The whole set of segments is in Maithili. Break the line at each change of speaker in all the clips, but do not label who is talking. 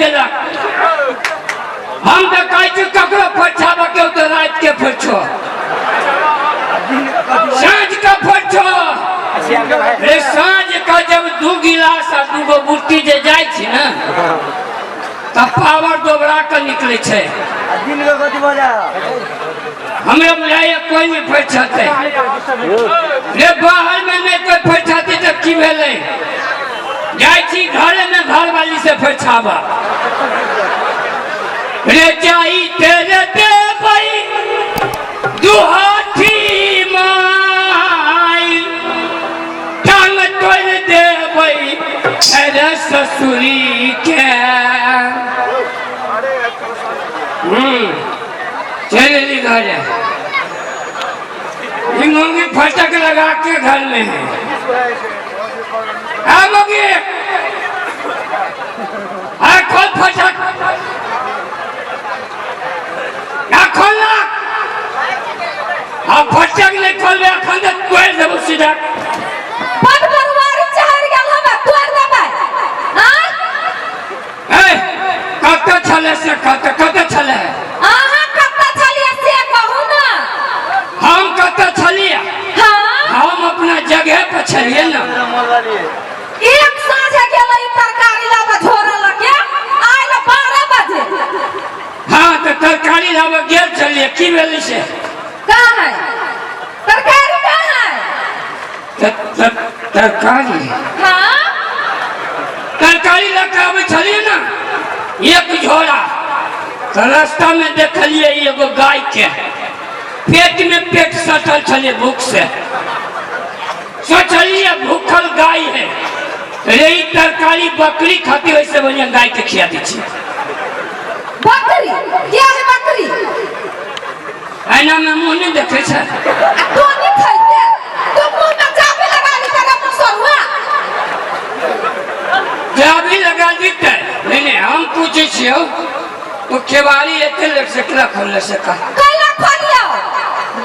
देलक। हम तऽ कहै छी ककरो फरिछाबऽ के तऽ राति के फरिछो, साँझ के फरिछो। रे साँझ के जब 2 गिलास आ 2 गो बूटी जे जाइ छै ने तऽ पावर दोबरा के निकलै छै। हमरा बुझाइए कोइ नहि फरिछतै। रे बाहर में नहि कोइ फरिछतै तऽ की भेलै, जाइ छी घरे में घरवाली से फरिछाबऽ। रे जाई तेरे देबै दुहाठी माई, टांग तोड़ि देबै रे ससुरी के। चलि एली घरे, ई मौगी फटक लगा के घर में है। आ मौगी, आ खोल फटक, आ खोल ना, आ फटक नहीं खोलबे अखन तऽ तोड़ि देबो सीधा।
बड बरुआरी चढ़ि गेल हमे, तोड़ि देबै। आँय?
ए कतऽ छलै से कतऽ कतऽ छलै?
अहाँ कतऽ छलियै से कहू ने।
हम कतऽ छलियै?
हाँ।
हम अपना जगह पर छलियै ने।
एक साँझे गेलै ई तरकारी लाबऽ झोरा लऽ के, आयल 12 बजे।
हाँ तऽ तरकारी लाबऽ गेल छलियै, की भेलै से?
कहाँ है तरकारी, कहाँ है?
तरकारी?
हाँ।
तरकारी लऽ के आबै छलियै ने एक झोरा, तऽ रास्ता में देखलियै एगो गाय के पेट में पेट सटल छलियै भूख से। सोचलियै भूखल गाय है रे, ई तरकारी बकरी खाती, वैसे बढ़िया गाय के खिया दै छियै।
बकरी क्या है बकरी?
ऐना में मुँह नहीं देखे छै।
आ तू नहीं खैते, तू मुंह में चाबी लगा ली तेरा मुसरुआ।
चाबी लगा दीते? नहीं नहीं, हम पूछे छियौ तो केवाड़ी एते लेट से केना खोलले से कह।
कैला खोलियो?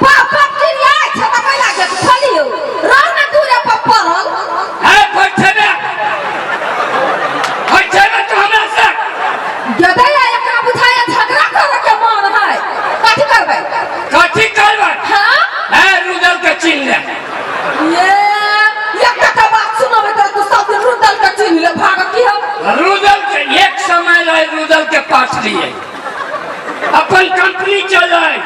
बाप बाप चिड़िया छै तऽ कैला के खोलियो? रह ना दूरे पर पड़ल।
है फटछबे फटछबे तो हमरा से
गदैया एकरा बुझाया झगड़ा करे के मन है। कथी करबै?
कथी करबै?
हाँ?
है रुदल के चिन्ह ले।
ये एकटा के बात सुनबै तऽ तू सब दिन रुदल के चिन्ह ले भाग की हम।
रुदल के एक समय रहे रुदल के पास लिए अपन कंपनी चलाए,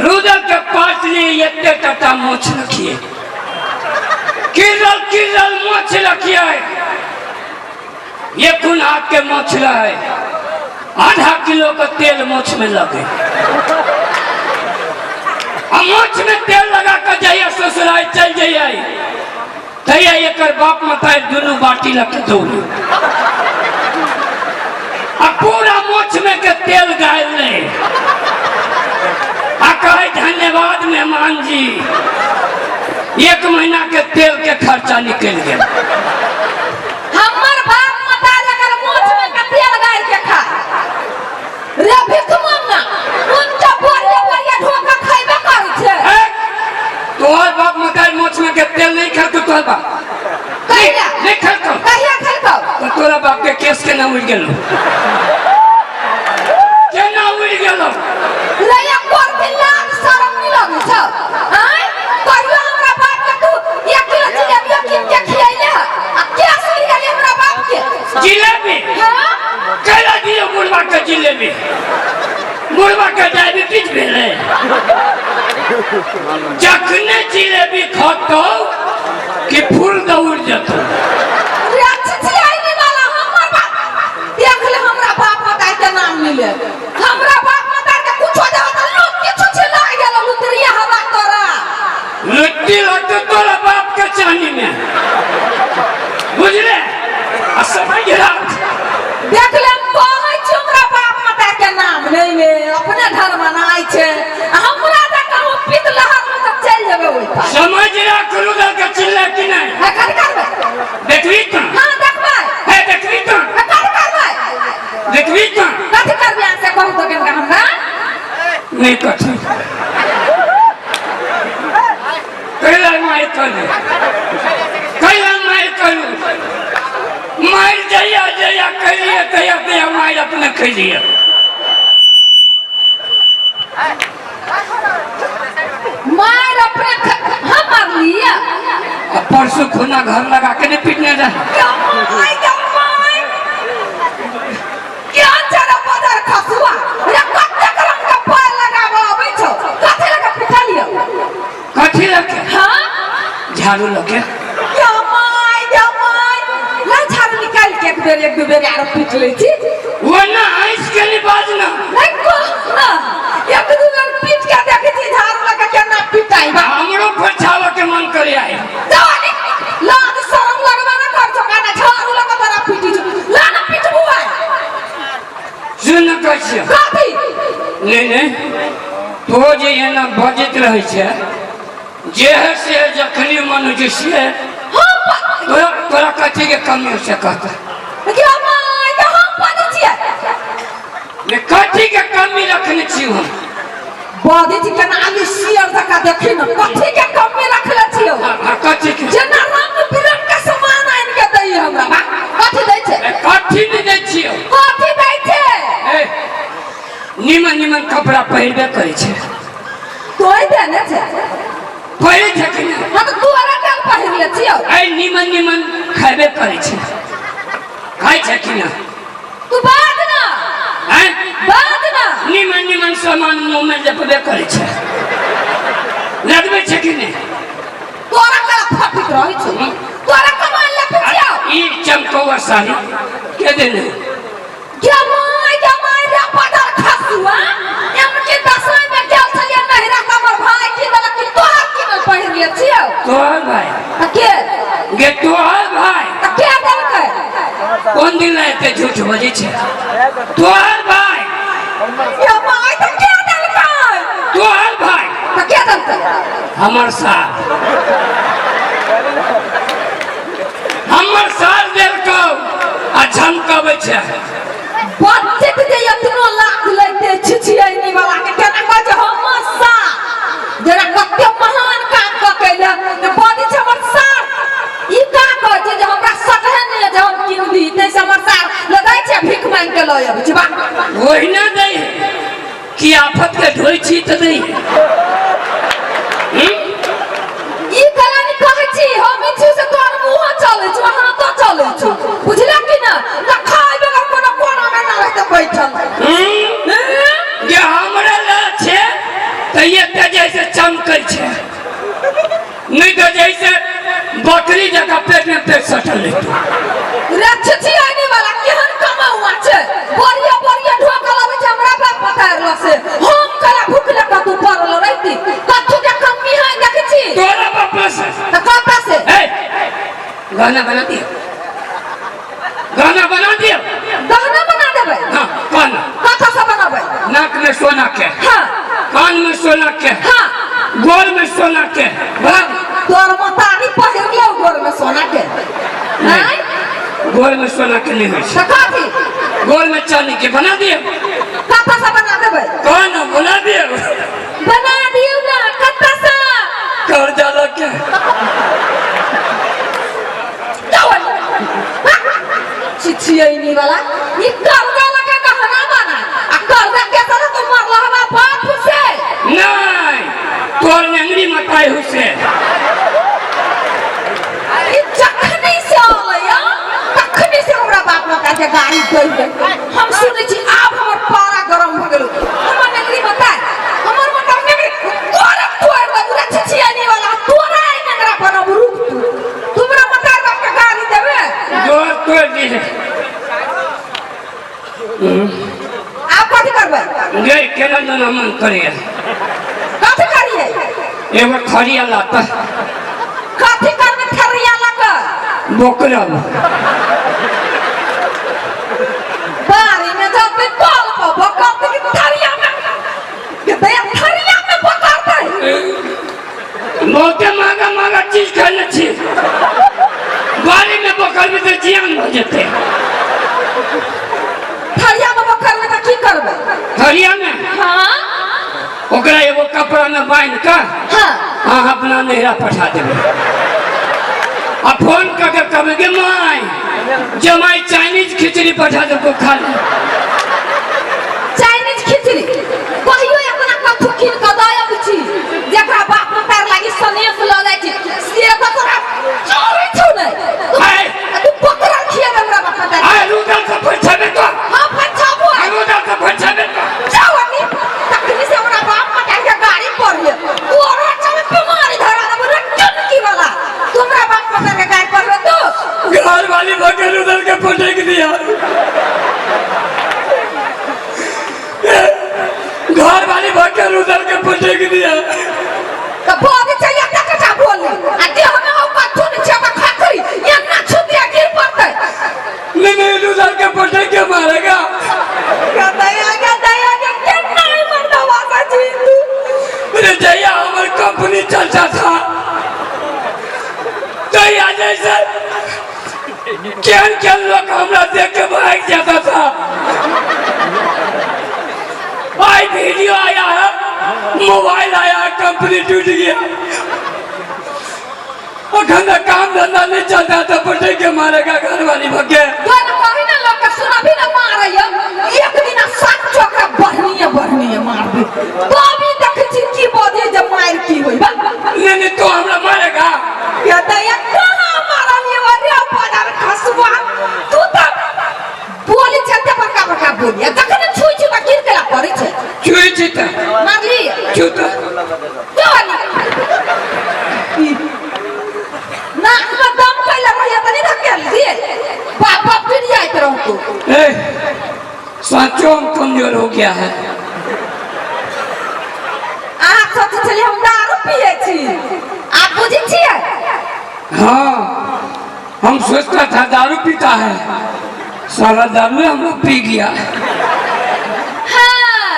रुदल के पास लिए एते टटा मोछ रखिए, किरल किरल मोछ रखिए, ये खून हाथ के मोछ रहे, आधा किलो का तेल मोछ में लगे। आ मोछ में तेल लगा कर जाइए ससुराल चल जाइए, तैया एकर बाप मताई दुनू बाटी लग के दौड़े आ पूरा मोछ में के तेल गायल नहीं, आ कहे धन्यवाद मेहमान जी, 1 महीना के तेल के खर्चा निकल गया।
हमर बाप मताई अगर मोछ में के तेल गाड़ के खाए रे भिखमंगा, उनका बोरिया बोरिया ढोका खैबे करै छै।
ए, तोहर बाप मताई मोछ में के तेल नहीं खेलतो तोहर बाप?
कहिया?
नहीं खेलतो।
कहिया खेलतो?
तो तोरा बाप के केस केना उड़ि गेलो? केना उड़ि गेलो?
रे एको दिन लाज शरम नहीं लगै छौ? आँय? कहियो हमरा बाप के तू 1 किलो जिलेबियो कीन के खियैले ह, आ केस उड़ि गेलै हमरा बाप के?
जिलेबी?
हाँ?
कैला दियौ बुढ़वा के जिलेबी? बुढ़वा के डायबिटीज भेलै, जखने जिलेबी खतौ कि फूल दौड़ जेतौ।
रे छिछियाइने वाला हमर बाप, देख ले हमरा बाप मताई के नाम नहीं ले। हमरा बाप मताई के कुछो देबे त लूट किछु छिला गेल लुतरिया हवा तोरा।
लुट्टी लगतौ तोरा बाप के चानी में, बुझले? आ समझ राख।
देख ले हम कहै छी हमरा बाप मताई के नाम नहीं ले, अपने धर्म मनाइ छै, आ हमरा तऽ कहूँ पीत लहर में तऽ चलि जेबै ओहि पार।
समझ राख रुदल के चिल्ला कि नहीं?
है कथी करबै?
देखबी तो?
हाँ देखबै।
है देखबी तो?
है कथी करबै?
देखबी तो?
कथी करबै अहाँ से कहू तऽ कनिका हमरा?
नहीं कथी कैला मारि करू, कैला मारि करू। मारि जहिया जहिया खैलिए तहिया तहिया मारि अपने खैलिए।
मार अपने हम मारलिए।
आ परसू खुना घर लगा के नहीं पीटने रहे।
My my क्या चरा बदर खसुआ रे, कतेक रंग के पाय लगाबो आबै छौ, कथी लगा पिटलियो?
कथी लगे?
हाँ,
झाड़ू लगे।
क्या my क्या my, ला झाड़ू निकाल के एक बेर एक दू बेर आरो पीट लै छी।
वो ना हंस के नहीं बाजना।
नहीं कह ना, एक दू बेर पीट के देखै छी झाड़ू लगा केना पिटाई बा।
हमरो फरछावा के मन करे आए।
जवानी लाज शरम लगबा ना कर छौ, काना झाड़ू लगा तोरा पीटी छौ, ला ना पीटबू आइ।
सुन न कहै छियौ।
कथी?
नहीं नहीं, तो जे एना बजैत रहै छै जे है से जखनी मन होइ छै से।
हम
तोरा तोरा कथी के कमी से कहता?
क्या my, के हम बजै छियै?
ने कथी के कमी रखने छी हम?
बजै छी केना आलू सियर जकाँ, देखी न कथी के कमी रखले छियौ।
हाँ, हाँ, कथी के?
जेना रंग बिरंग के सामान आनि के दै हमरा बा, कथी दै छै?
ए, कथी नहि दै छियौ?
कथी दै छै?
ए, निमन निमन कपड़ा पहिरबे करै छै।
तोय देने छै?
पहिरै छै कि नहि?
हाँ, तऽ तोरा देल पहिरले छियौ।
ऐ निमन निमन खयबे करै छै, खाइ छै कि नहि?
तू बाज ना।
ऐं?
बाज ना।
निमन निमन सामान मुँहमे लपबे करै छै, लगबै छै कि नहि?
तोरा कला फटित रहै छौ, तोरा कमाल लपै छियौ।
ई चमकौआ साड़ी के देने?
गे my गे my रे बदर खसुआ, एम के दसई में गेल छलियै नहिरा, तऽ हमर भाय की देलक कि तोहर किनल पहिरले छियौ।
तोहर भाय?
तऽ के?
गे तोहर भाय।
तऽ के देलकै?
कोन दिन ला एते झूठ बजै छै? तोहर भाय।
गे my, तऽ के देलकै?
तोहर भाय।
तऽ के देलकै?
हमर सार, हमर सार देलकौ आ झमकबै छै।
बच्चे जे एतनो लाख लैते छिछियैनी वाला के केना कहै छै हमर सार, जेना कते महान काम कऽ के एलै जे बजै छै हमर सार। ई का कहै छै जे हमरा सटहे नहि जे हम कीन दी, ताहिसँ हमर सार लऽ जाइ छै भीख मांगि के लऽ अबै छै बा।
ओहिना दै कि आफत के ढोइ छी तऽ दै।
ई कला नहि कहै छी हम, ई छी से तोहर मुँह चलै छौ, हाथो चलै छौ, बुझलक कि ना? ना खाय बगैर कोनो कोना मे ना रहते बैठल।
जे हमरा लए छै तऽ एते जैसे चमकै छै, नहि तऽ जैसे बकरी जकाँ पेट में पेट सटल रहितौ।
रे छिछियानी वाला, केहन कमाउआ छै, बढ़िया बढ़िया ढोकल अबै छै हमरा बाप पतारल से, हम कला भूख लगा तू पड़ल रहिती, कथू के कमी है देखै छी?
तोरा बाप से।
तऽ कतऽ से?
ए, गहना बना दियो, गहना बना दियो।
गहना बना देबै?
हाँ, कहना।
कतऽ से बनाबै?
नाक में सोना के।
हाँ।
कान में सोना के।
हाँ।
गोर में सोना के। बना।
तोर मतारी पहिरलो गोर में सोना के?
नहीं, गोर में सोना के नहीं होइ छै।
तऽ कथी?
गोर में चांदी के बना दियो।
कतऽ से बना देबै?
कौन बना दियो?
बना दियौ ना, कतऽ से?
कर्जा लग के।
छिछियैनी वाला, ई कर्जा लगा गहना बना आ कर्जा के तरह तू मरला हमरा बाप से।
नहीं, तोर नेंगरी मताई हुसे।
ई जखनी से अलैया तखनी से हमरा बाप माता के गाड़ी दै। हम सुनै छी आब हमर पारा गरम भऽ गेल। हमर नेंगरी मताई, हमर माता नेंगरी तोरा तोड़ देबू रे छिछियैनी वाला, तोरा ई नेंगरा बनबू। रुक, तू तुमरा मतार बाप के गाड़ी देबे।
गोर तोड़ दी।
आब कथी करबै?
गे केना दोना मन करिए।
कथी करिए?
एगो थरिया लाता।
कथी करबै थरिया लऽ कऽ?
बोकरब।
बाड़ी में जते कल पर बकरतै कि थरिया में? के दया थरिया में बकरतै।
बहुते महंगा महंगा चीज खाने छी, बाड़ी में बोकरबै तऽ जियान भऽ जेतै।
थरिया में बकरबै तऽ की करबै?
थरिया में?
हाँ।
ओकरा एगो कपड़ा में बान्हि कऽ
हाँ
अहाँ अपना नैहरा पठा देबै। आ फोन कऽ के कहबै गे माय, जमाई चाइनीज खिचड़ी पठा देबो खा ले।
चाइनीज खिचड़ी कहियो अपना कथू कीन कऽ दऽ अबै छी, जकरा बाप मतार लागी सनेस लऽ जाइ छी से तऽ तोरा चोरै छौ ने।
आय।
तू बकरा खिएबे हमरा बाप मतार।
आय रुदल से फछेबे तो।
हाँ फछाबो।
आय रुदल से फछेबे तो।
जाओ अन्नी, तखनी से हमरा बाप मतार के गाड़ी पड़ले तोरा चल बीमारी धरा देबो रे चुनकी वाला। तू हमरा बाप मतार के गाड़ी पड़ले तू
घर वाली बकरी रुदल के पटक दिया। घर वाली बकरी रुदल के पटक दिया।
तो बोल चाहिए टकटा बोल आ देह में हो कथू नहीं छे खाखरी ये ना छुतिया गिर पड़ते।
नहीं नहीं रुदल के पटक के मारेगा।
क्या दया क्या दया के केना ही मरदा वासा जी तू।
अरे जया हमार कंपनी चलता था जया जैसे केहन केहन लोग हमरा देख के भाग जाता था। भाई वीडियो आया है, मोबाइल आया है, कंपनी टूट गया। अखन तक काम धंधा नहीं चलता तो पटे के मारेगा घर वाली भगे।
तो ना कही ना लोग के सुना भी ना मारे एक दिन सात चोकरा बढ़निए बढ़निए मार दे तो अभी देख छी की बजे जब मार की होई बा।
नहीं नहीं तो हमरा मारेगा।
या दया कहां मारलिए अरे बाजार खसुआ तू तो बोली छते बड़का बड़का बोली जखन छुई छी त गिर केला पड़ै छै।
छुई छी त
मारली
छू त
नाक में दम कैला रहिए तनी धकेल दिए बाप बाप गिर जाइत रहू तू।
ए साचो हम कमजोर हो गया है।
अहाँ सोचै छलियै हम दारू पियै छी, आप बुझै छियै?
हाँ हम सोचता था दारू पीता है, सारा दारू हम पी गया।
हाँ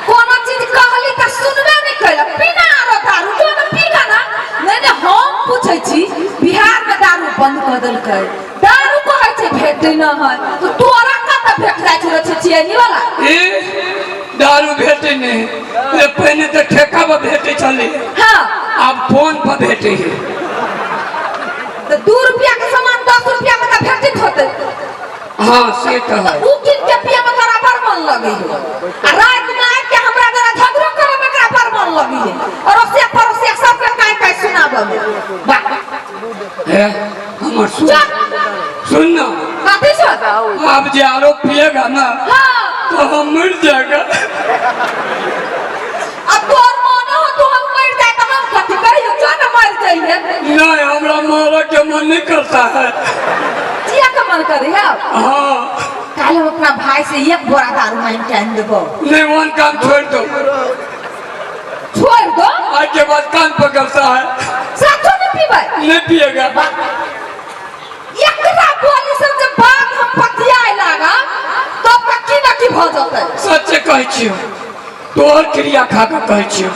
कोनो चीज कहली त सुनबे नहीं कैलक, पीना आरो दारू तो ना पीगा ना। नहीं नहीं हम पूछै छी बिहार में दारू बंद कर देलकै, दारू कहै छै भेटै न है तो तोरा कतऽ भेट जाइ छौ रे छिछियनी वाला?
ए दारू भेटै नहीं, ए पहिने तऽ ठेका पर भेटै छलै।
हाँ
आब फोन पर भेटै है।
तो 2 रुपया के सामान 10 रुपया में तऽ भेटैत होतै।
हाँ से तो है।
उ किन के पिए में तोरा बड़ मन लगै है आ रात में आबि के हमरा जरा झगड़ो करे में एकरा बड़ मन लगै है और अड़ोसिया पड़ोसिया सबके काहे काहे सुनाबऽ में। वाह।
हे हमर सुन सुन ना।
कथी सुन?
आप जे आरो पिएगा ना
हाँ।
तो हम मर जाएगा।
अब तोर मन हो तो हम मर जाए तो हम कथी करियो, जो ना मर जाइए।
नहीं हमरा मारे के मन नहीं करता है।
जिया के मन करे है?
हाँ।
कल हम अपना भाई से 1 बोरा दारू मांग के आन देबो।
नहीं वन काम छोड़ दो।
छोड़ दो?
आज के बाद कान पकड़ता है।
साचो नहीं पीबै?
नहीं पिएगा।
एकरा बोली से जब बात हम पतियाए लागा तो की ना की भ जतै।
सच्चे कहै छियौ, तोहर क्रिया खा के कहै छियौ।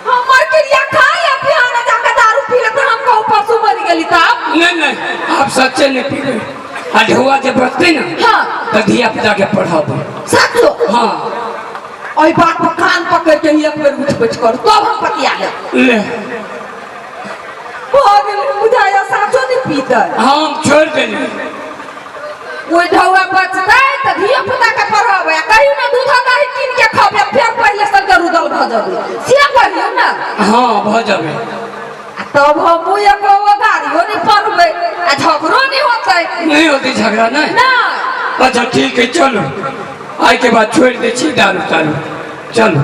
हमर क्रिया खा या बिहान जाके दारू पी ले तो हम कहू पशु मर गेली तब?
नहीं नहीं आप सच्चे नहीं पीबे। आ ढौआ जे बचतै ना
हाँ।
तो धिया पुता के पढ़ाबो।
साचो?
हाँ।
ओइ बात पर कान पकड़ के एक बेर उठ बैठ कर तब हम पतिया लेब।
ले।
भऽ गेलै बुझाया साचो नहीं पीतै।
हाँ हम छोड़ देली।
ओइ ढौआ बचतै तऽ धिया पुता के पढ़ाबै, कहियो ना दूध दही कीन के खबै, फेर पहिले सन के रुदल भऽ जेबै, से कहियो ना।
हाँ भऽ जेबै।
आ तब हमहूँ एको गाड़ियो नहीं पढ़बै आ झगड़ो नहीं होतै।
नहीं होतै झगड़ा नहीं?
ना।
अच्छा ठीक है चलो, आइ के बाद छोड़ दै छी दारू तारू, चलो।